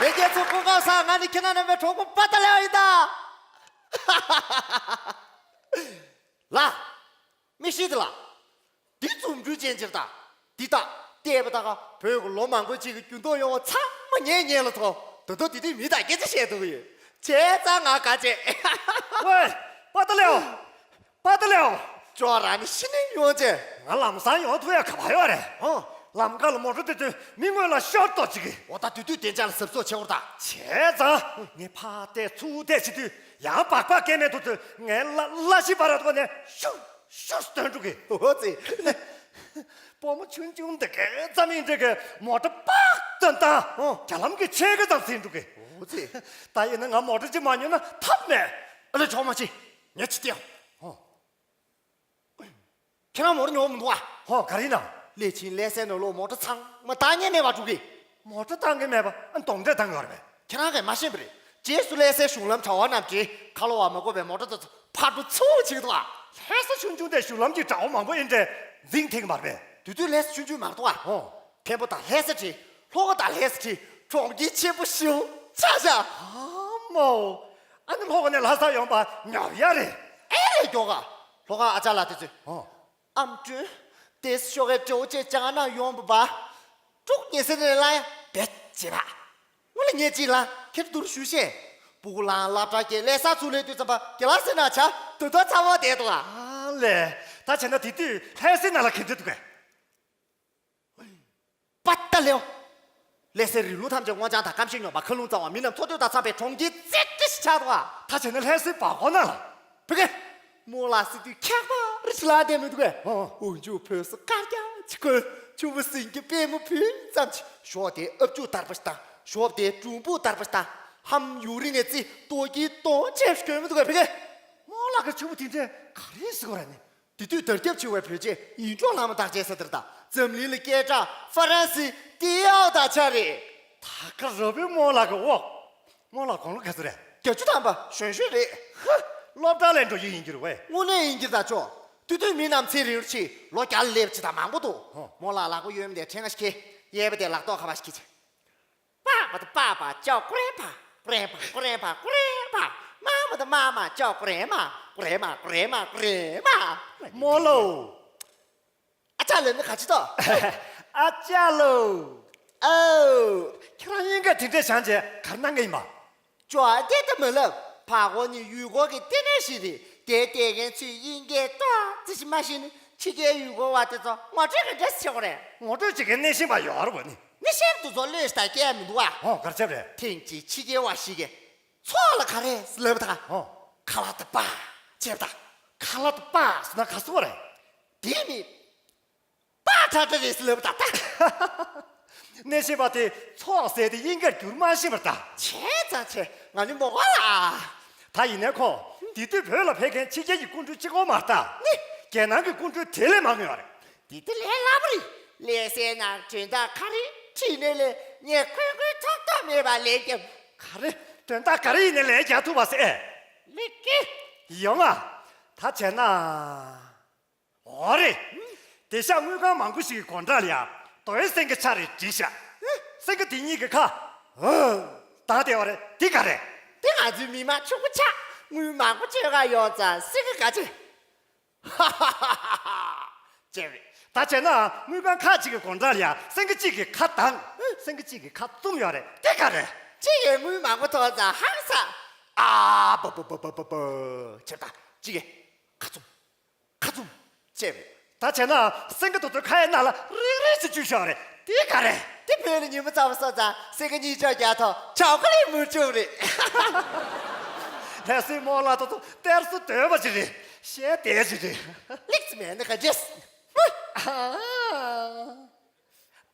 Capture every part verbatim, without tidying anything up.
ལྷན་རྒྱས་ཚོ་སྐུ་ཁམས་བཟང་། ང་ནི་ཁྱེད་རང་རྣམ་པའི་གྲོགས་པོ་པ་ཏ་ལེའོ་ཡིན་ད། ལ། མི་ཤི་དེ་ལ། འདི་རྫུ་འཕྲུལ་ཅན་ཅིག་ད། འདི་ད། བལྟས་པ་ད་ག་བོད་ཀྱི་ལོ་མང་པོའི་ཅིག་གི་འགྱུར་ལྡོག་ཡོང་བ་ཚང་མ་ངས་ཉན་ལ་ཐོངས། ད་དུང་དེ་དུས་མི་དང་སྐད་ཆ་བཤད་ཐུབ་ཀྱི་ཡོད། བྱས་ཙང་ང་དགའ་བྱས། ཝེ། པ་ཏ་ལེའོ། པ་ཏ་ལེའོ། ཅོ་ར་ནི་ཤི་ནས་ཡོང་ཅེ། ང་ལམ་སང་ཡོང་ཐུབ་ཡ་ག་པར་ཡོད་རེད། ཨོ། ལམ་ཁ་ལ་མོ་ཊ་དེ་ཚོས་མི་སྔོན་ལ་ཤོར་ཏོ་ཅིག་གི། འོ་ད་དུས་དུས་བདེ་འཇགས་ལ་གཟབ་གཟབ་བྱེད་དགོས་ད། བྱས་ཙང་ངས་ཕར་བལྟས་ཚུར་བལྟས་བྱེད་དུས་ཡང་སྦག་སྦག་སྐད་མེད་དུ་ཚོས་ངའི་བརླ་བརླ་ཤི་བ་ར་ཐོག་ནས་ཤུགས་ཤུགས་སྟོན་འགྲོ་གི། འོ་ཙི། སྤོ་མོ་ཆུང་ཆུང་འདི་གའི་ཙམ་ཡིན་འདྲ་གི་མོ་ཊ་པག་ཙམ་བཏང་། ཨོ། རྒྱ་ལམ་གྱི་ཆས་ག་ཙམ་ཟིན་འགྲོ་གི། འོ་ཙི། ད་ཡིན་ན་ང་མོ་ཊ་ཅིག་མ་ཉོས་ན་ཐབས་མེད། ཨ་ལེ་གྲོགས་མ་ཅི། ཉེ་ཆི་ཏེ། ཨོ། ཁྱེད་རང་མོ་ཊ་ཉོ་མི་འདུག་ཨ། ཧོ་ག་རེ་ཡིན་ནམ། སླེ་ཆིན་སླེ་སའི་ནང་ལོགས་མོ་ཊ་ཚང་མ་བཏང་ཉན་མེད་པ་འགྲོ་གི། མོ་ཊ་བཏང་གི་མེད་པ་ཨ་གདོན་འདྲེ་བཏང་གི་ཡོད་རེད་པས། ཁྱེད་རང་གིས་མ་ཤེས་པ་རེད། རྗེས་སུ་སླེ་སའི་གཞུང་ལམ་གྲྭ་བ་རྣམས་ཀྱིས་ཁ་ལོ་བ་མ་དགོས་པའི་མོ་ཊ་དེ་ཚོ་ཕར་འགྲོ་ཚུར་འོང་བྱེད་ཀྱི་འདུག་ཨ། ལྷ་ས་ཆུང་ཆུང་དེ་གཞུང་ལམ་གྱི་གྲྭ་བ་མང་པོ་ཡིན་འདྲ་འཛིང་ཐེངས་མ་རེད་པས། དེ་དུས་ལྷ་ས་ཆུང་ཆུང་མ་གཏོགས་ཨ། ཧོ། འཕན་པོ་དང་ལྷ་ས་བྲིས། ལྷོ་ཁ་དང་ལྷ་ས་བྲིས། གྲོང་ཁྱེར་ཆེན་པོ་ཞེ་པོ་ཆགས་ཤག་ཨ་མའོ། ཨ་ནི་ལྷོ་ཁ་ནས་ལྷ་ས་ཡོང་པ་ཉོབ་ཡ་རེད། ཨེ་ལས་མགྱོགས་ག་ལྷོ་ཁ་ཨ་ཅག་ལགས་དེ་ཚོས། ཨོ། ཨམ་ཀྲུང་། དེ་ཤོག་གའི་སྤྲེའུ་ཅེ་ཅང་ན་ཡོང་བ་བ། དྲུག་ཉེ་སེ་ནས་ལ་ཡ་བེད་བྱེད་པ། ངོ་ལ་ཉེ་ཅི་ལ་ཁེར་དུར་ཞུ་ཤེས། སྤུ་གུ་ལང་སློབ་གྲྭ་སྐྱེལ་ལས་ས་ཚུགས་ལས་དུས་ཙམ་པ་དགེ་ལགས་ཟེར་ན་བྱ་དུ་ད་ཚ་བ་བསྡད་འདུག་ཨ། ཨ་ལས། ད་བྱས་ན་དེ་དུས་ལྷ་སའི་ནང་ལ་ག་འདྲ་འདུག་གས། པ་ཏ་ལེའོ། ལྷ་སའི་རི་ལུང་ཐམས་ཅད་སྔོ་ལྗང་དང་སྐམ་ཤིང་སྙོམས་པ། མཁའ་རླུང་གཙང་བ། མི་རྣམས་འཚོ་སྡོད་དང་འཚམས་པའི་གྲོང་ཁྱེར་རྩེ་གྲས་ཤིག་ཆགས་འདུག་ཨ། ད་བྱས་ན་ལྷ་སའི་བར་སྐོར་ནང་ལ། བུ་གེ། རྨོ་ལགས་སི་དུས་འཁྱག་པ་རི་ཞིག་ལ་བསྡད་མི་འདུག་གས། ཨོ། འོག་འཇུག་བོད་ས་དཀར་རྒྱ་ཅིག་གོན། ཆུ་བོ་སེང་གེ་པད་མོ་ཕུལ་ཙམ་ཅིག་ཞོགས་དེ་ཨབ་ཅུག་དར་པོ་ཞིག་དང་། ཞོགས་དེ་གྲུམ་བུ་དར་པོ་ཞིག་དང་། ཧམ་ཡུ་རིང་ངེ་ཙི་ཏོ་ཀི་ཏོང་ཆེ་ཞིག་གོན་མི་འདུག་གས། བུ་གེ། རྨོ་ལགས་ཀྱི་ཆུ་བོ་དེ་འདྲས་ག་རེ་ཟེར་དགོས་ར་ནི། དེ་དུས་དར་ཁྱབ་ཆེ་བའི་བོད་ཆས་ཡིད་འཕྲོག་ལྷག་མ་བདག་ཆས་ཟེར་དེ་རེད་ད། འཛམ་གླིང་ལ་སྐད་གྲགས་ཧྥ་རན་སི་ཏི་ཡའོ་དང་ཆ་རེད། ད་ག་ར་བའི་རྨོ་ལགས་ཀྱི་འོག་རྨོ་ལགས་དགུང་ལོ་ག་ཚོད་རེད། བརྒྱད་ཅུ་ཐམ་པ་གཞོན་གཞོན་རེད། ཧ། སློབ་གྲྭ་ལ་འགྲོ་རྒྱུ་ཡིན་རྒྱུ་རེད་བས། དངོས་གནས་ཡིན་རྒྱུ་ད་ཅོ། དེ་དུས་མི་རྣམས་ཚེ་རིང་རུ་ཆེ་ལོ་བརྒྱ་ལ་སླེབས་ཅི་ད་མང་པོ་འདུག་ཧོ། རྨོ་ལགས་ལག་པ་གཡོན་མ་དེ་ཕྲེང་བ་ཞིག་ཁྱེར། གཡས་པ་དེ་ལག་ཐོག་ཁ་པར་ཞིག་ཁྱེར། པ་པ་ད་པ་པ་ཅོ་ཀུ་རེ་པ། ཀུ་རེ་པ་ཀུ་རེ་པ་ཀུ་རེ་པ། མ་མ་ད་མ་མ་ཅོ་ཀུ་རེ་མ། ཀུ་རེ་མ་ཀུ་རེ་མ་ཀུ་རེ་མ། རྨོ་ལགས། ཨ་ཅག་ལགས་ནི་ག་ཅི་ཏོ། ཨ་ཅག་ལགས། ཨོ། ཁྱེད་རང་དབྱིན་སྐད་དེ་འདྲས་སྦྱངས་བྱས་ག་རེ་གནང་གི་ཡིན་པ། ཅོ་ཨ་དེ་ད་མི་ལབ། ཕ་གོ་ནི་ཡུལ་སྐོར་གྱི་ལྟེ་གནས་ཤིག་རེད། དེ་ལྟེ་གནས་ཚོས་དབྱིན་སྐད་ཏོག་ཙི་ཞིག་མ་ཤེས་ནི་ཕྱི་རྒྱལ་ཡུལ་སྐོར་བ་དེ་ཚོ་ངོ་སྤྲོད་ག་འདྲས་བྱེད་དགོས་རེད། ངོ་སྤྲོད་བྱེད་མཁན་སྣེ་ཤན་པ་ཡོད་རེད་བ་ནི། སྣེ་ཤན་དེ་ཚོ་བློས་བཏང་སྐྱེལ་མི་འདུག་ཨ། ཧོ་ག་རེ་བྱས་པ་རེད། ཐེངས་གཅིག་ཕྱི་རྒྱལ་བ་ཞིག་གིས། ཚོགས་ལ་ག་རེ་ལབ་ད། ཧོ། ཁ་ལག་ཏུ་པ། བྱས་པ་ད། ཁ་ལག་ཏུ་པ་ཟེར་ན་ག་ཟེར་བ་རེད། དེ་ནི། པ་ཁྲ་ཁྲ་རེད་ཟེར་ལབ་ད་ད། སྣེ་ཤན་པ་དེ་ཚོགས་ཟེར་དེ་དབྱིན་སྐད་བསྒྱུར་མ་ཤེས་པར་ད། བྱས་ཙང་བྱས་ང་ནི་མོ་ག་ལ། ད་ཡིན་ནའི་ཁོ། དེ་དུས་བོད་ལ་ཕེབས་མཁན་ཕྱི་རྒྱལ་གྱི་སྐུ་མགྲོན་གཅིག་པོ་མ་རེད་ད། ནི། རྒྱལ་ནང་གི་སྐུ་མགྲོན་དེ་ལས་མང་ཡོད་རེད། དེ་དེ་ལས་སླ་པོ་རེད། ལྷ་སའི་ནང་དོན་དག་ག་རེ་དྲིས་ནས་ལས་ངས་ཁོན་ཁོན་ཐོག་ཐོག་མེད་པ་ལན་རྒྱབ། ག་རེ། དོན་དག་ག་རེ་ཡིན་ནའི་ལན་རྒྱག་ཐུབ་པ་ཟེར། ལེགས་ཀི། ཡོང་ང་། ད་བྱས་ན། འོ་རེད། དེང་སང་དངུལ་ཁང་མང་པོ་ཞིག་གི་སྒོ་འགྲམ་ལ་ཡ། རྡོའི་སེང་གེ་ཆ་རེ་བྲིས་ཤག་སེང་གེ་དེ་གཉིས་ཀྱི་ཁ། ཧ། བཏགས་བསྡད་པ་རེད། དེ་ག་རེད། དེ་ང་ཚོའི་མི་མང་ཕྱུག་པོ་ཆགས། དངུལ་མང་པོ་སྤྱོད་ག་ཡོང་ཙང་སེང་གེ་ག་ཅི། ཧ་ཧ་ཧ་ཧ་ཧ། ཅེས་རེད། ད་བྱས་ན་དངུལ་ཁང་ཁག་ཅིག་གི་སྒོ་འགྲམ་ལ་ཡ་སེང་གེ་གཅིག་གི་ཁ་གདངས། སེང་གེ་གཅིག་གི་ཁ་བཙུམ་ཡོད་རེད། དེ་ག་རེད། གཅིག་གིས་དངུལ་མང་པོ་ཐོབ་ཙང་ཧང་སངས། ཨ་བ་བ་བ་བ་བ་བ། ཅེས་ད་གཅིག་གིས་ཁ་བཙུམ། ཁ་བཙུམ། ཅེས་རེད། ད་བྱས་ན་སེང་གེ་དེ་ཚོའི་ཁ་ཡི་ནང་ལ་རིག་རིག་ཅིག་བཅུག་བཞག་རེད། དེ་ག་རེད། དེ་བོད་ལ་ཉིན་མོ་ཚ་བོ་སོང་ཙང་སེང་གེ་གཉིས་ཆ་རྒྱག་ཐོག་ཆོ་ཀ་ལེ་མུར་བཅུག་རེད། ལྷ་སའི་རྨོ་ལགས་དེ་ཚོ་གཏེར་སོ་དོད་པ་ཅིག་རེད། བཤད་བདེ་ཅིག་རེད། ལེགས་སི་མེད་ནི་ག་རེད།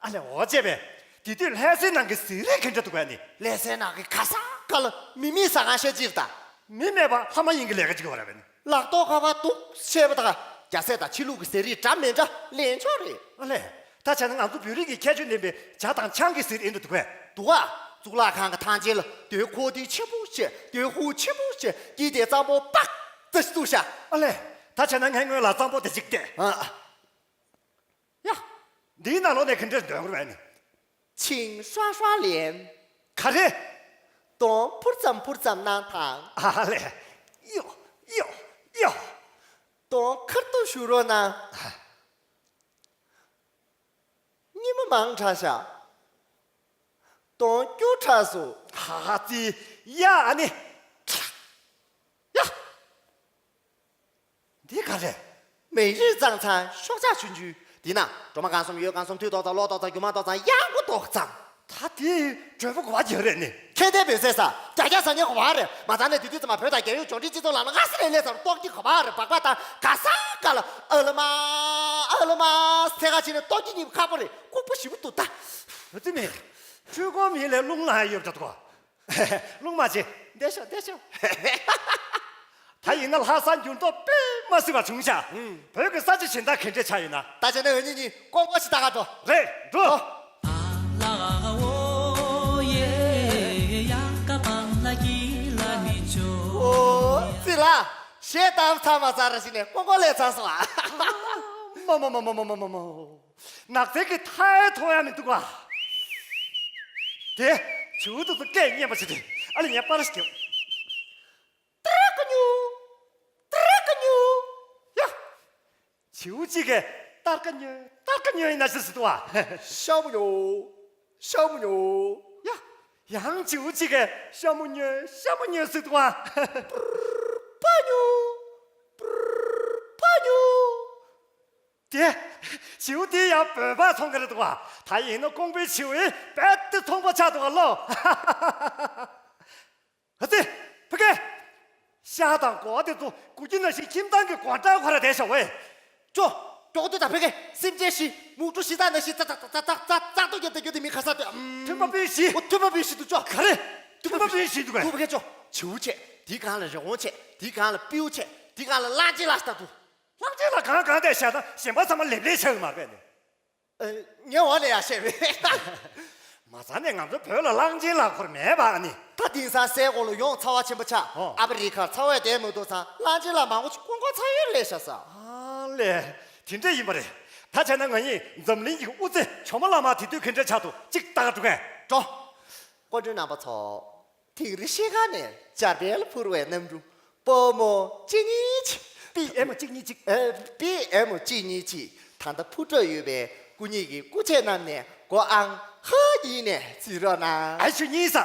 ཨ་ལས་འོ་ཅེས་པས། དེ་དུས་ལྷ་སའི་ནང་གི་ཟས་རིགས་ག་འདྲ་འདུག་ག་ནི། ལྷ་སའི་ནང་གི་ག་ས་ག་ལ་མི་མེད་ཟ་ཁང་ཤ་གཅིག་རེད་ད། མི་མེད་པ་ལྷ་མ་ཡིན་གྱི་ལས་ཀ་ཅིག་ཡོད་རེད་པས་ནི། ལག་ཐོག་ཁ་པར་འདུག་བྱས་པ་ད་ག་རྒྱ་སྲས་དང་ཕྱི་ལུགས་ཀྱི་ཟས་རིགས་འདྲ་མི་འདྲ་ལེན་ཆོག་རེད། ཨ་ལས། ད་བྱས་ན་ང་ཚོ་བོད་རིགས་ཀྱི་ཁྱད་ཆོས་ལྡན་པའི་ཇ་དང་ཆང་གི་ཟས་རིགས་འདྲ་འདུག་གས། འདུག་ཨ། གཙུག་ལག་ཁང་གི་ཐང་ཆེན་ལ་རྡོའི་ཁོག་ཐིག་ཆེན་པོ་བྱས། རྡོའི་ཧུ་ཆེན་པོ་བྱས། དཀྱིལ་དེ་གཙང་པོ་པག་ཙ་ཞིག་འདུག་ཤག་ཨ་ལས། ད་བྱས་ན་ངས་སྔོན་ལ་གཙང་པོ་དེ་གཅིག་བལྟས། ཨ། ཡ། འདིའི་ནང་ལོགས་ནས་ག་འདྲས་འདོན་དགོས་རེད་ནི། 请刷刷脸。ག་རེ། གདོང་ཕུར་ཙམ་ཕུར་ཙམ་གནང་དང་། ཨ་ལས། ཡོ། ཡོ། ཡོ། གདོང་ཁར་ཏོ་བཞུ་རོགས་གནང་། ཉི་མ་མང་དྲགས་ཤག་གདོང་སྐྱུར་དྲགས་སོང་། ཧ་ཧ་ཙི། ཡ་ཨ་ནི། ཡ། འདི་ག་རེད། མིག་རིལ་གཙང་ཚང་ཤོག་ཆག་ཆུང་ཆུང་། འདི་ན་སྒྲོལ་མ་གང་གསུམ་གཡོན་གང་གསུམ་མཐུ་ཏོག་ཙམ་གློག་ཏོག་ཙམ་སྒྱུ་མ་ཏོག་ཙམ་གཡག་པོ་ཏོག་ཙམ། ད་དེ་གྲོད་པ་གོ་བ་རྒྱག་རེད་ནི། ཁྱེད་ལྟའི་བོད་ཟས་ཟ་རྒྱ་རྒྱ་ཟ་ཉན་གོ་བ་རེད། མ་ཚང་ནས་དུས་དུས་ཙམ་མ་བོད་དང་རྒྱལ་ཡོངས་འབྱོར་འབྲིང་སྤྱི་ཚོགས་ལ་ལ་ང་སི་ལེ་ལེ་ཟ་རུ་ཏོག་ཅིག་གོ་བ་རེད། སྦག་སྦག་དང་ག་ས་ག་ལ་ཨ་ལ་མ་ཨ་ལ་མ་ཟེ་ག་ཕྱིན་ནས་ཏོག་ཅིག་གཉིས་ཁག་པོ་རེད། ལྐུགས་པ་ཞིག་པོ་འདུག་ད། བུ་ཚེ་མེད། འཁྲུལ་འཁོར་མི་ལས་རླུང་ལངས་ཡོད་འགྲོ་འདུག་རླུང་མ་བྱེད། བསྡད་ཤོག་བསྡད་ཤོག་ད་ཡིན་ན་ལྷ་ས་འགྱུར་ལྡོག་དཔེ་མ་སྲིད་པ་བྱུང་ཤག་བོད་ཀྱི་ས་ཆ་གཞན་དག་ག་འདྲས་ཆགས་ཡོད་ན། ད་བྱས་ན་འུ་གཉིས་གཉིས་ཀོང་ཀོང་ཞིག་ལྟ་ག་འགྲོ། རེད་འགྲོ། ཨོ་ཙི་ལ། གཞས་བཏང་ཚར་མ་ཚར་ར་ཞིག་ནས་ཀོང་ཀོང་ལས་ཚར་སོང་ཨ། མ་མ་མ། ནགས་ཚལ་གྱི་མཐའ་ཡས་མཐོང་ཡ་མི་འདུག་ག་དེ། བྱིའུ་དེ་ཚོ་སྐད་སྙན་པ་ཞིག་རེད། ཨ་ལས་ངས་པར་ཞིག་རྒྱབ། ཏར་ཀ་ཉུ། ཏར་ཀ་ཉུ། ཡ། བྱིའུ་གཅིག་གིས་ཏར་ཀ་ཉོ་ཏར་ཀ་ཉོ་ཡིན་ན་ཞེས་ཟེར་འདུག་བ། ཤ་མོ་ཉོ། ཤ་མོ་ཉོ། ཡ། ཡང་བྱིའུ་གཅིག་གིས་ཤ་མོ་ཉོ་ཤ་མོ་ཉོ་ཟེར་འདུག་བ། པ་ཉོ། པ་ཉོ། དེ། བྱིའུ་དེ་ཡང་བོད་པ་ཚོང་གི་རེད་འདུག་བ། ད་ཡིན་ན་ཀོང་པོའི་བྱིའུ་ཡིན་རྦད་དེ་ཚོང་པ་ཆགས་འདུག་བ་ལོ། ཨ་ཙི། ཕ་གི། ཤ་དང་གོ་བ་དེ་ཚོ་སྒུག་རྒྱུ་ནང་བཞིན་ཁྱིམ་ཚང་གི་སྒོ་འགྲམ་ཁོ་ར་བསྡད་ཤོག་ཝེ། ཅོ། མགྱོགས་དུས་དང་ཕ་གི་སེམས་ཅན་བཞི་མུ་ཕྲུག་བཞི་དག་ནང་བཞིན་ཙག་ཙག་ཙག་ཙག་ཙག་ཏོ་རྒྱབ་བསྡད་རྒྱུ་དེ་མིན་ཁ་ས་ཏོ། ཨམ། མཐུན་པ་སྤུན་བཞི། འོ་མཐུན་པ་སྤུན་བཞི་འདུག་ཅོ། ག་རེ། མཐུན་པ་སྤུན་བཞི་འདུག་ག་ཕུ་ཕ་གི་ཅོ། བྱིའུ་བྱས། དེའི་སྒང་ལ་རི་བོང་བྱས། དེའི་སྒང་ལ་སྤྲེའུ་བྱས། དེའི་སྒང་ལ་གླང་ཆེན་ལ་ལྟ་འདུག་གླང་ཆེན་ལ་གང་གང་བསྡད་བཞག་ན་གཞན་པ་ཚང་མ་ལེབ་ལེབ་ཆགས་ཀྱི་མ་རེད་ནི། ཨ། ངས་འོག་ནས་ཡར་བཤད་པས། མ་ཚང་ནས་ང་ཚོ་བོད་ལ་གླང་ཆེན་ལ་འཁོར་མེད་པ་ཨ་ནི། ད་དེང་སང་སའི་གོ་ལ་ཡོངས་ཚ་བ་ཆེན་པོ་ཆགས། ཨོ། ཨ་ཕི་རི་ཁར་ཚ་བས་བསྡད་མ་ཐུབ་ཙང་གླང་ཆེན་ལ་མང་པོ་ཅིག་ཀོང་ཀོང་ཚ་ཡོད་ལས་ཤ་ས། ཨ་ལས། དེ་འདྲ་ཡིན་པ་རེད། ད་བྱས་ན་ང་གཉིས་འཛམ་གླིང་གི་དབུ་རྩེ་ཇོ་མོ་གླང་མ་དེ་དུས་ག་འདྲ་ཆགས་འདུག་ཅིག་ལྟ་ག་འགྲོ་གས། འགྲོ། སྐུ་མགྲོན་རྣམ་པ་ཚོ། དིང་རི་ཤེལ་ཁང་ནས་འཇར་པན་ལ་འཕུར་བའི་གནམ་གྲུ་པོ་མོ་གཅིག་གཉིས་གཅིག་པི་ཨེམ་གཅིག་གཉིས་གཅིག་ཨེ། པི་ཨེམ་གཅིག་གཉིས་གཅིག་ད་ལྟ་འཕུར་འགྲོ་ཡོད་པས་སྐུ་ཉིད་ཀྱི་སྐུ་ཆས་རྣམས་ནས་སྒོ་ཨང་ཧ་གཉིས་ནས་འཛུལ་རོགས་གནང་། ཨ་ཆུ་གཉིས་ས།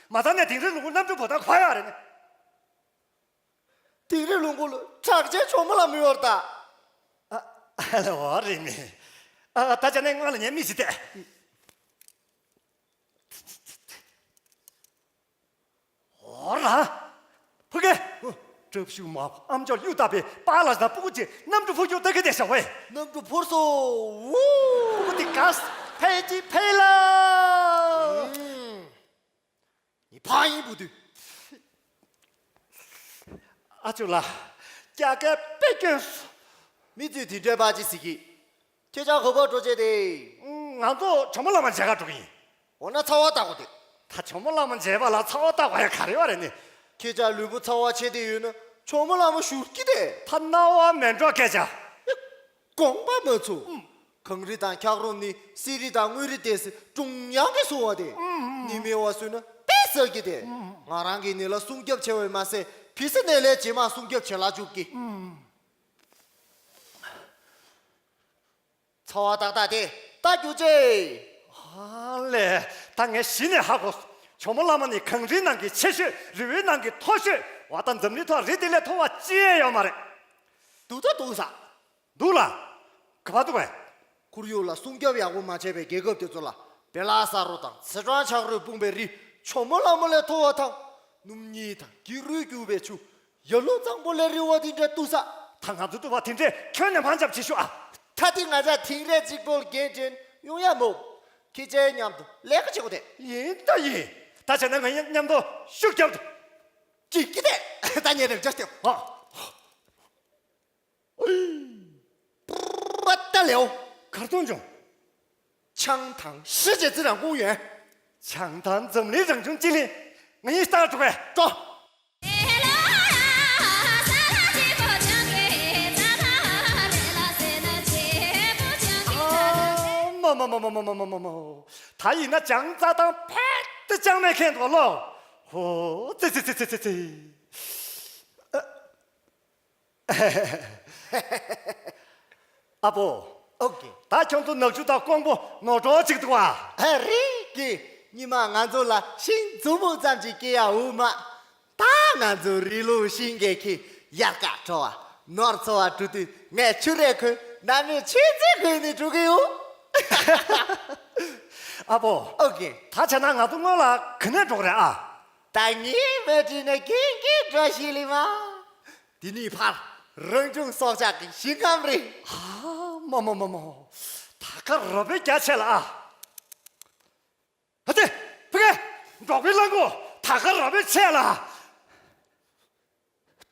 མ་ཚང་ནས་དིང་རི་ལུང་གནམ་གྲུ་བོ་ད་ག་པར་ཡོད་རེད་ནི། དིང་རི་ལུང་ཁུག་ལ་གྲགས་ཅན་ཇོ་མོ་གླང་མ་ཡོད་རེད་ད། ཨ་ཨ་ལ་འོ་རེད་ནི། ཨ་ད་ཅག་ནས་སྔོན་ལ་ངས་མི་ཞིག་བལྟས། འོ་ར། ཕ་གི། དྲག་ཤུལ་མ་ཨ་མཆོག་གཡུ་སྟག་པའི་པཱ་ལགས་དང་སྤུ་གུ་གཅིག་གནམ་གྲུ་འཕུར་རྒྱུ་ལྟ་གི་བསྡད་ཤག་ཝེ། གནམ་གྲུ་འཕུར་སོང་། ཝུ། སྤུ་གུ་དེ་ག་ས་ཕེ་ཅི་ཕེ་ལ། ངའི་ཕ་ཡིན་བུ་དུས། ཨ་ཅོ་ལགས། སྐྱ་ཀ་དཔེ་སྐྱོན་སོང་། མི་ཚོས་དེ་འདྲའི་པ་ཅི་ཟེར་གི། ཁྱེད་ཅག་ག་པར་འགྲོ་བྱས་ཏེ། ང་ཚོ་ཇོ་མོ་གླང་མ་མཇལ་ག་འགྲོ་གི་ཡིན། འོ་ན་ཚ་བ་ལྟ་དགོས་ཏེ། ད་ཇོ་མོ་གླང་མ་མཇལ་བ་ལ་ཚ་བ་ལྟ་དགོས་ཡ་ག་རེ་ཡོད་རེད་ནི། ཁྱེད་ཅག་ལུས་པོ་ཚ་བ་ཆེ་དེ་ཡོད་ན་ཇོ་མོ་གླང་མ་བཞུར་གི་དེ། ད་རྣ་བ་མེད་འགྲོ་སྐད་ཆ། དགོངས་པ་མ་ཚོམས། གངས་རི་དང་འཁྱགས་རོམ་ནི་གསེར་རི་དང་དངུལ་རི་དེ་སྲིད་ཀྲུང་དབྱང་གིས་བཟུང་བ་དེ། ནི་མེ་བ་བཟོས་ན་དཔེ་ཟ་གི་དེ། ང་རང་གིས་ནི་ལ་སྲུང་སྐྱོབ་བྱས་པ་མ་ཟད་བི་སི་ནས་ལས་རྗེས་མ་སྲུང་སྐྱོབ་བྱེད་ལ་འཇུག་གི། ཚ་བ་ཏག་ཏག་དེ་ལྟ་རྒྱུ་ཅེ། ཨ་ལས། ད་ངས་གཞི་ནས་ཧ་གོ། ཇོ་མོ་གླང་མ་ནི་གངས་རིའི་ནང་གི་ཆེ་ཤོས། རི་བོའི་ནང་གི་མཐོ་ཤོས། འོ་ད་འཛམ་གླིང་ཐོག་རི་དེ་ལས་མཐོ་བ་ཅི་ཡང་ཡོད་མ་རེད། འདུག་ད་འདུག་ས། འདུག་ལ། ག་པར་འདུག་གས། ཁོར་ཡུག་ལ་སྲུང་སྐྱོབ་ཡག་པོ་མ་བྱས་པའི་རྒྱལ་ཁབ་དེ་ཚོ་ལ་བེ་ལ་ས་རོ་དང་སི་ཁྲོན་ཆག་རོས་སྤུངས་པའི་རི་ཇོ་མོ་གླང་མ་ལས་མཐོ་བ་དང་། སྣུམ་སྙིགས་དང་སྐྱུ་རུས་རྒྱུག་པའི་ཆུ། ཡར་ཀླུང་གཙང་པོ་ལས་རི་བོ་དེ་འདྲ་འདུག་ས། ད་ང་ཚོ་འདུག་པ་དེ་འདྲས་ཁྱོན་ནས་མ་འཇབ་བྱེད་ཤོག་ཨ། ད་དེ་ང་ཅག་དིང་རི་གཅིག་པོར་འགན་འདྲེན་ཡོང་ཡ་མོ། ཁྱེད་ཅག་མཉམ་དུ་ལས་ཀ་བྱེད་དགོས་དེ། ཡིན་ད་ཡིན། ད་བྱས་ན་ང་མཉམ་དུ་ཤུགས་རྒྱབ་དུ། འགྲིག་གི་དེ། ད་ངས་རེག་བྱ་སྟེ། ཨ། པ་ཏ་ལེའོ། གར་སྟོང་ཅུང་། བྱང་ཐང་ཧྲི་ཅེ་ཙི་རང་ཀུང་ཡོན། བྱང་ཐང་འཛམ་གླིང་རང་བྱུང་སྤྱི་གླིང་། ང་གཉིས་ལྟ་ག་འགྲོ་གས། འགྲོ། ཨ་མ་མ། ད་ཡིན་ན་བྱང་རྩྭ་ཐང་ཕལ་ དེ་ཅང་མེད་མཁན་འདུག་ལོ། ཧོ། ཙི་ཙི། ཨ་པོ། ཨོ་ཀེ། ད་ཁྱོད་ཚོ་ནག་ཆུ་དང་ཀོང་པོ་ནོར་འགྲོ་ཅིག་འདུག་བ། ཨ་རེད་ཀི། ཉི་མ་ང་ཚོ་ལ་ཤིང་མཛུབ་མོ་ཙམ་ཅིག་སྐྱེ་ཡ་འོ་མ། ད་ང་ཚོ་རི་ལུག་ཤིང་གི་ཁྱི་དབྱར་ཁ་དྲོ་བ་ནོར་འཚོ་བ་འགྲོ་དུས། ངས་ཆུ་རས་ཁོལ། ནམ་མེད་ཆུ་རྫི་ཁོལ་ནས་འགྲོ་གི་ཡོད། ཨ་པོ། ཨོ་ཀེ། ད་བྱས་ན་ང་ཚོ་སྔོན་ལ་ག་ནས་འགྲོ་གི་རེད་ཨ། ད་ངས་མ་བྲིས་ན་རྒན་གྱིས་འགྲོ་ཤེས་ལེ་མ། འདི་ནི་ཕར་རང་བྱུང་སྲོག་ཆགས་ཀྱི་ཞིང་ཁམས་རེད། ཨ་མ་མ་མ་མ། ད་ག་རོ་པའི་རྒྱ་ཆེ་ལ་ཨ། ཨ་ཙི། ཕ་གི། འབྲོག་པའི་གླང་གོ། ད་ག་རོ་པའི་ཆེ་ལ།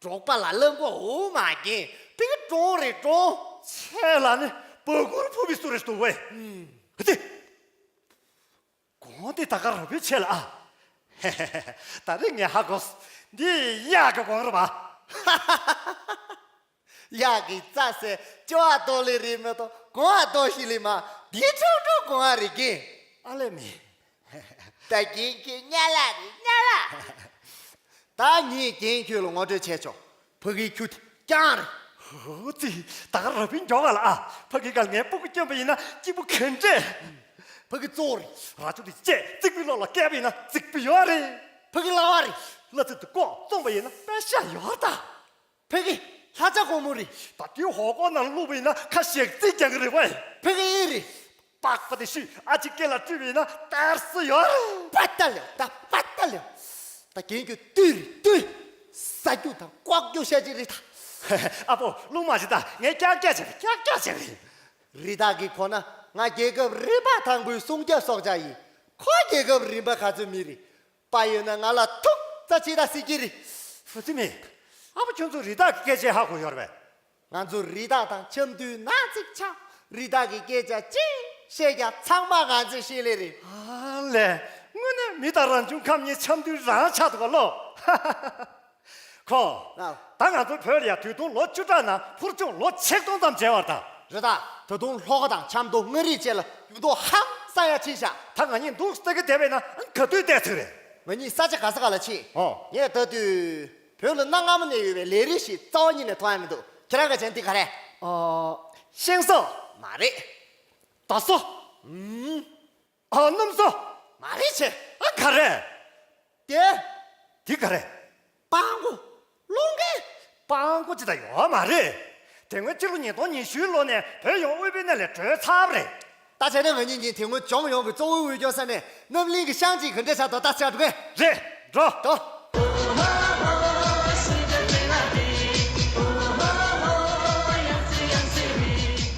འབྲོག་པ་ལ་གླང་གོ་འོ་མ་རྒན། ཕ་གི་གྲོང་རེད་གྲོང་། ཆེ་ལ་ནི་པ་གུར་ཕུབ་པའི་སུ་རེད་འདུག་བས། ཨ་ཙི། གོང་དེ་ད་ག་རོ་པའི་ཆེ་ལ་ཨ། ད་རེས་ངས་ཧ་གོ། འདི་གཡག་གི་གོང་རེད་པ། གཡག་གི་རྩྭ་ཟས་སྐྱོ་བ་ཏོ་ལི་རེད་མ་གཏོགས་གོང་བ་ཏོ་ཞིག་ལི་མ། འདི་ཁྲུག་ཁྲུག་གོང་བ་རེད་ཀི། ཨ་ལེ་མི། ད་རྒན་ཁྱོད་གཉའ་ལ་རེད་གཉའ་ལ། ད་ངས་རྒན་ཁྱོད་ལ་ངོ་སྤྲོད་བྱས་ཆོག་ཕ་གིའི་ཁྱུ་དེ་རྐྱང་རེད། ཧུ་ཙི། ད་ག་ར་བིན་མགྱོགས་ག་ལ་ཨ། ཕ་གི་ག་ངའི་སྤུ་གུ་སྐྱོན་པ་ཡིན་ན་སྐྱིད་པོ་ག་འདྲས། ཕ་གི་གཙོ་བོ་རེད། ར་ཅོ་དེ་བཅད་རྩིག་པའི་ལོགས་ལ་བཀལ་བ་ཡིན་ན་རྩིག་པ་ཡོད་རེད། ཕ་གི་གླ་བ་རེད། གླ་རྩི་དེ་ལྐོག་བཙོང་པ་ཡིན་ན་པད་ཤག་ཡོད་ད། ཕ་གི་ལྷ་ཆ་སྒོར་མོ་རེད། ད་དེའི་ཧོ་ཀོ་ནང་བླུགས་པ་ཡིན་ན་ཁ་ཞེག་རྩིག་རྒྱག་གི་རེད་བས། ཕ་གི་ཨེ་རེད། པགས་པ་དེ་བཤུས་ཨ་ཅེ་སྐེ་ལ་བཀྲུས་པ་ཡིན་ན་ཏར་སི་ཡོད་རེད། པ་ཏ་ལེ་ད་པ་ཏ་ལེ། ད་རྒན་ཁྱོད་བཏུལ་རེད་བཏུལ། ཟ་རྒྱུ་དང་ལྐོག་རྒྱུ་བཤད་ཀྱི་རེད་ད། ཨ་པོ་རླུང་མ་བྱེད་ད། ངས་ཀྱག་ཀྱག་བྱེད་རེད་ཀྱག་ཀྱག་བྱེད་རེད། རི་དྭགས་ཀྱི་གོ་ན་ང་རྒྱལ་ཁབ་རིམ་པ་དང་པོའི་སྲུང་སྐྱོབ་སྲོག་ཆགས་ཡིན། ཁོ་རྒྱལ་ཁབ་རིམ་པ་ག་ཚོད་མི་རེད། པ་ཡོད་ན་ང་ལ་ཐུག་ཙ་ཅི་ད་སྲིད་ཀྱི་རེད། ཧུ་ཙི་མི། ཨ་ཕ་ཁྱོད་ཚོ་རི་དྭགས་ཀྱི་སྐད་ཆ་ཧ་གོ་ཡོད་རེད་པས། ང་ཚོ་རི་དྭགས་དང་འཆམ་དུས་ནག་ཅིག་ཆགས། རི་དྭགས་ཀྱི་སྐད་ཆ་ཅི་བཤད་ཀྱང་ཚང་མ་ང་ཚོས་ཤེས་ལེ་རེད། ཨ་ལས། དངོས་གནས་མི་དང་རང་བྱུང་ཁམས་གཉིས་འཆམ་དུས་རང་ཆགས་འདུག་ག་ལོ། ཁོ། ལགས། ད་ང་ཚོ་བོད་ལ་ཡ་དུས་ཐུང་ལོ་བཅུ་ཕྲག་ནང་འཕུར་མཆོང་ལོ་ཆིག་སྟོང་ཙམ་བྱས་པ་རེད་ད། རེད་ད། ད་དུང་ལྷོ་ཁ་དང་ཆབ་མདོ་མངའ་རིས་བཅས་ལ་འགྱུར་ལྡོག་ཧང་སང་ཡ་ཕྱིན་ཤག་ད་ང་གཉིས་འདུག་སེ་བསྡད་པས་ན་ག་དུས་བསྡད་ཐུབ་རེད། ང་གཉིས་ས་ཆ་ག་ས་ག་ལ་ཕྱིན། ཨོ། ངས་ལྟ་དུས་བོད་ལ་གནའ་སྔ་མོ་ནས་ཡོད་པའི་ལས་རིགས་ཤིག་རྩ་བ་ཉིད་ནས་མཐོང་ཡ་མི་འདུག་ཁྱེད་རང་ག་ཅན་འདི་ག་རེད། ཨོ། ཤིང་བཟོ། མ་རེད། རྡོ་བཟོ། ཨུམ། ཨ། སྣུམ་བཟོ། མ་རེད་ཆེ། ཨ། ག་རེ། དེ། དེ་ག་རེ། སྤང་གོ། སློང་མཁན། སྤང་གོ་ཅི་ད་ཡོད་མ་རེད། དེ་སྔོན་སྤྱི་ལོ་ཉིས་སྟོང་ཉི་ཤུའི་ལོ་ནས་བོད་ཡོངས་དབུལ་པོའི་གནས་ལས་གྲོལ་ཚར་བ་རེད། ད་བྱས་ན་ང་གཉིས་ཀྱིས་དེ་སྔོན་ལྗོངས་ཡོངས་ཀྱི་གཙོ་བོའི་དབུལ་སྐྱོར་ས་གནས་རྣམ་གླིང་གི་ཤང་གཅིག་ག་འདྲས་ཆགས་འདུག་ད་ལྟ་ཆགས་འགྲོ་གས། རེད། འགྲོ། འགྲོ།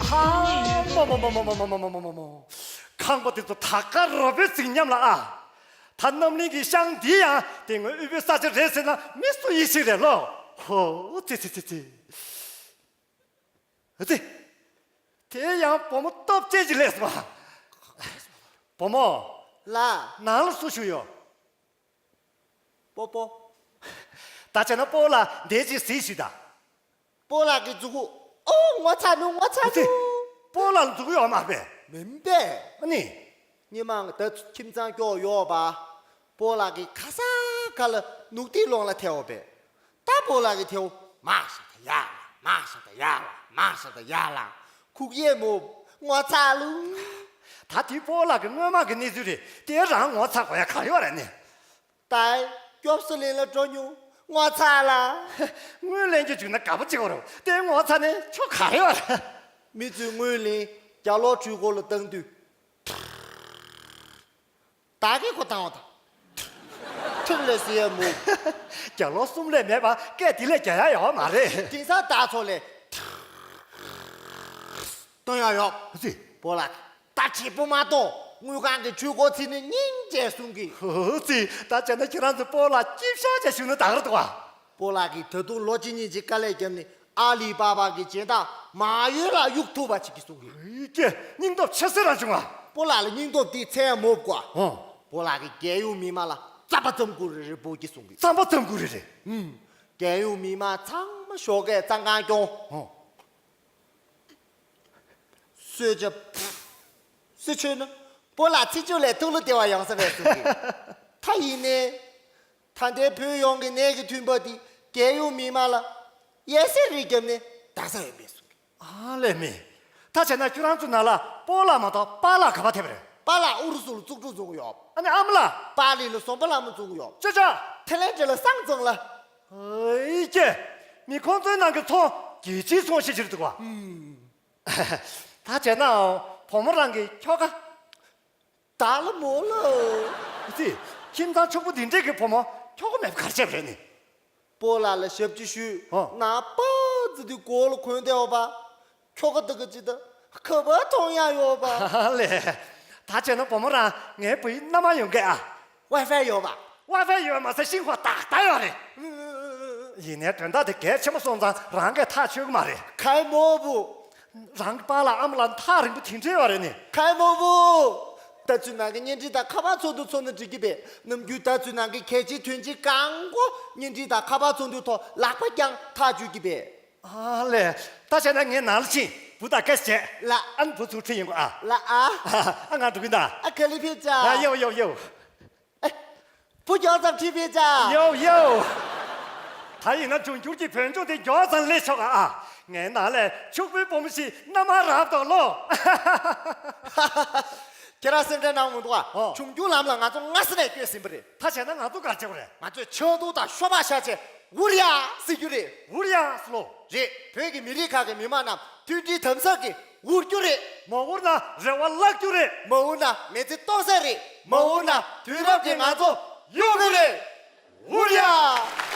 ཧ། མོ་མོ། ཁང་པ་དེ་ཚོ་ད་ག་རོ་པའི་རྫིག་ཉམས་ལ་ཨ། ད་རྣམ་གླིང་གི་ཤང་འདི་ཡང་དེ་སྔོན་དབུལ་པོའི་ས་ཆ་རེད་ཟེར་ན་མི་སུ་ཡིད་ཆེས་རེད་ལོ། ཧོ་ཙི་ཙི་ཙི་ཙི། ཨ་ཙི། དེ་ཡང་བུ་མོ་སྟོབས་ཅན་གྱི་ལས་སོ། བུ་མོ། ལགས། ནང་ལ་སུ་བཞུགས་ཡོད། སྤོ་སྤོ། ད་བྱས་ན་སྤོ་ལགས་འདས་རྗེས་གཟིགས་ཞུས་དང་། སྤོ་ལགས་ཀྱི་མཛུ་གུ། ཨོ། ངོ་ཚ་ནུ་ངོ་ཚ་ཨ་ཙི། ནུ། སྤོ་ལགས་ལ་མཛུ་གུ་ཡོད་མ་རེད་པས། མིན་པས། ཨ་ནི། སྔོན་མ་ད་ཁྱིམ་ཚང་སྐྱོ་ཡོད་པ། སྤོ་ལགས་ཀྱིས་ཁ་ས་ཁ་ལ་ནུག་ཏི་ལོང་ལ་ཐེའོ་པས། ད་སྤོ་ལགས་ཀྱིས་ཐེའོ་མ་ཤ་ད་ཡ་ལ་མ་ཤ་ད་ཡ་ལ་མ་ཤ་ད་ཡ་ལ་ཁུག་ཡས་མོ། ངོ་ཚ་ལུ། ད་དེ་སྤོ་ལགས་ཀྱི་སྔོན་མ་གི་གནས་ཚུལ་རེད། དེ་རང་ངོ་ཚ་དགོས་ཡ་གང་ཡོད་རེད་ནི། ད་སྐྱོབ་གསོ་ལེན་ལ་འགྲོ་མྱོང་ངོ་ཚ་ལ། དངུལ་ལེན་རྒྱུ་བྱུང་ན་དགའ་པོ་བྱེད་དགོས་རེད། དེ་ངོ་ཚ་ནི་ཁྱོ་ག་རེ་བ་རེད། མི་ཚོས་དངུལ་ལེན་རྒྱ་ལོ་གྲོས་འགོ་ལ་བཏང་དུས། ད་གི་ཁོ་བཏང་བ་དང་། ཁྲིམས་ལས་སུ་ཡ་མུ། རྒྱ་ལོ་གསུམ་ལས་མེད་པ་སྐད་དེ་ལས་རྒྱ་ཡ་ཡོད་མ་རེད། དེང་སང་ད་ཚོ་ལས། གཏོང་ཡ་ཡོད། ཧུ་ཙི། སྤོ་ལགས། ད་བྱེད་པོ་མ་གཏོང་། དངུལ་ཁང་གི་ཆུ་འགོ་ཚིག་ནི་སྙིང་རྗེ་གསུང་གི། ཧུ་ཙི། ད་བྱས་ན་ཁྱེད་རང་ཚོ་སྤོ་ལགས་སྐྱིད་ཤག་ཅིག་བཞུགས་ན་ད་ག་རེད་འདུག་བ། སྤོ་ལགས་ཀྱིས་ད་དུང་ལོ་གཅིག་གཉིས་ཀྱི་དཀའ་ལས་བརྒྱབ་ནས་ཨ་ལི་པ་པ་གི་སྦྱིན་བདག་མ་ཡོད་ལ་གཡུག་ཐུབ་པ་ཅིག་གི་གསུང་གི། ཨི་ཀྱེ། སྙིང་སྟོབས་ཆེ་སེ་རང་བྱུང་བ། སྤོ་ལགས་ལ་སྙིང་སྟོབས་དེའི་ཚད་མོ་དགོས། ཧོ། སྤོ་ལགས་ཀྱིས་རྒྱལ་ཡོངས་མི་མང་ལ་རྩམ་པ་རྩམ་ཀུ་རེ་རེ་འབུལ་གྱི་གསུང་གི། རྩམ་པ་རྩམ་ཀུ་རེ་རེ། ཨུམ། རྒྱལ་ཡོངས་མི་མང་ཚང་མ་ཞོགས་ཀས་གཙང་ཁང་སྐྱོང་། ཧོ། གསོལ་ཇ། གསོལ་མཆོད་ན། སྤོ་ལགས་ཚེ་མཇུག་ལ་ཐུགས་བློ་བདེ་བ་ཡོང་ས་རེད་གསུང་གི། ད་ཡིན་ནའི། ད་ལྟའི་བོད་ཡོངས་ཀྱི་ནད་ཀྱི་ཐོན་འབབ་དེ་རྒྱལ་ཡོངས་མི་མང་ལ་ཡལ་སའི་རིགས་བརྒྱབ་ནས་ད་ས་ཡོད་མེད་གསུང་གི། ཨ་ལས་མེད། ད་བྱས་ན་ཁྱོད་རང་ཚོ་ནང་ལ་སྤོ་ལགས་མ་གཏོགས་པཱ་ལགས་ག་པར་ཐེབས་པ་རེད། པཱ་ལགས་ཨུ་རུ་སུ་ལ་བཙུགས་སྒྲུག་བཟོ་གི་ཡོད། ཨ་ནི་ཨ་མ་ལགས། པཱ་ལི་ལ་ཟོམ་པ་ལྷ་མོ་བཙུགས་གི་ཡོད། ཅོ་ཅོ། ཐེ་ལན་ཌི་ལ་སང་ཙང་ལ། ཨེ་ཀྱེ། མི་ཁོང་ཚོའི་ནང་གི་ཚོང་རྒྱལ་སྤྱིའི་ཚོང་ཞིག་ཕྱིར་འདུག་བ། ད་བྱས་ན་བུ་མོ་རང་གི་ཁྱོ་ག་ད་ལ་མོ་ལ། ཙི། ཁྱིམ་ཚང་ཕྱུག་པོ་འདི་འདྲས་ཀྱི་བུ་མོ་ཁྱོ་ག་མེད་པ་ག་རེ་བྱས་པ་རེད་ནི། སྤོ་ལགས་ལ་ཞབས་ཕྱི་ཞུས། ཨོ། ནང་པ་ཙི་དུས་གོ་ལ་གོན་བསྡད་ཡོད་པ། ཁྱོ་ག་དག་གི་ཅི་ད་ཁ་པར་མཐོང་ཡག་ཡོད་པ། ལས། ད་བྱས་ན་བུ་མོ་རང་ངའི་བུའི་མནའ་མ་ཡོང་གི་ཨ། ཝའི་ཧྥའི་ཡོད་པ། ཝའི་ཧྥའི་ཡོད་མ་ཟད་ཤིང་ཧྭ་ཏག་ཏག་ཡོད་རེད། ཡིན་ནའི་དོན་དག་དེ་གལ་ཆེན་པོ་སོང་ཙང་རང་གིས་ཐག་ཆོད་གི་མ་རེད། ཁའི་མོ་བུ། རང་གི་པཱ་ལགས་ཨ་མ་ལགས་ཐག་རིང་པོ་དེ་འདྲས་ཡོད་རེད་ནི། ཁའི་མོ་བུ། ད་ཚུན་ནང་གི་གཉེན་སྒྲིག་དང་ཁ་པར་ཚོགས་འདུ་ཚོགས་ན་འགྲིག་གི་པས། ནམ་རྒྱུན་ད་ཚུན་ནང་གི་གལ་ཆེའི་དོན་ཆེན་གང་གོ་གཉེན་སྒྲིག་དང་ཁ་པར་ཚོགས་འདུའི་ཐོག་ལག་པ་བརྐྱངས་ཐག་གཅོད་ཀྱི་པས། ཨ་ལས། ད་བྱས་ན་ངས་ནང་ལ་ཕྱིན་བུ་དང་སྐད་ཆ་བྱས། ལགས། ཨ་ནི་བུ་ཚུར་ཁྲིད་ཡོང་གོ་ཨ། ལགས་ཨ། ཨ་ང་འགྲོ་གི་ཡིན་ད། ཨ་ག་ལེ་ཕེབས་ཅག་ཨ་ཡོ་ཡོ་ཡོ། ཨེ། བུ་མགྱོགས་ཙམ་ཁྲིད་ཕེབས་ཅག་ཡོ་ཡོ། ད་ཡིན་ན་འབྱུང་འགྱུར་གྱི་བོད་ལྗོངས་དེ་མགྱོགས་ཙམ་སླེབས་ཆོག་ག་ཨ། ངའི་ནང་ལ་ཕྱུག་པོའི་བུ་མོ་ཞིག་མནའ་མར་རག་འདུག་ལོ། ཁྱེད་རང་སེམས་ཁྲལ་གནང་མི་འདུག་ཨ། ཨོ། འབྱུང་འགྱུར་ལམ་ལ་ང་ཚོ་སྔ་ས་ནས་བསྐྱོད་ཟིན་པ་རེད། ད་བྱས་ན་ང་ཚོ་ག་རེ་བྱེད་དགོས་རེད། ང་ཚོས་ཆང་བདུག་དང་ཤོ་སྦག་བཞག་བྱས་འུར་ཡ་ཟེར་རྒྱུ་རེད། འུར་ཡ་ཟེར་ལོ། རེད། བོད་ཀྱི་མི་རིགས་ཁག་གི་མི་མང་རྣམས་མཐུན་སྒྲིལ་དམ་ཟབ་ཀྱིས་འུར་རྒྱུ་རེད། མ་འུར་ན་རེ་བ་བརླག་རྒྱུ་རེད། མ་འུར་ན་མི་ཚེ་སྟོང་ཟད་རེད། མ་འུར་ན་དུས་རབས་ཀྱིས་ང་ཚོ་གཡུག་གི་རེད། འུར་ཡ།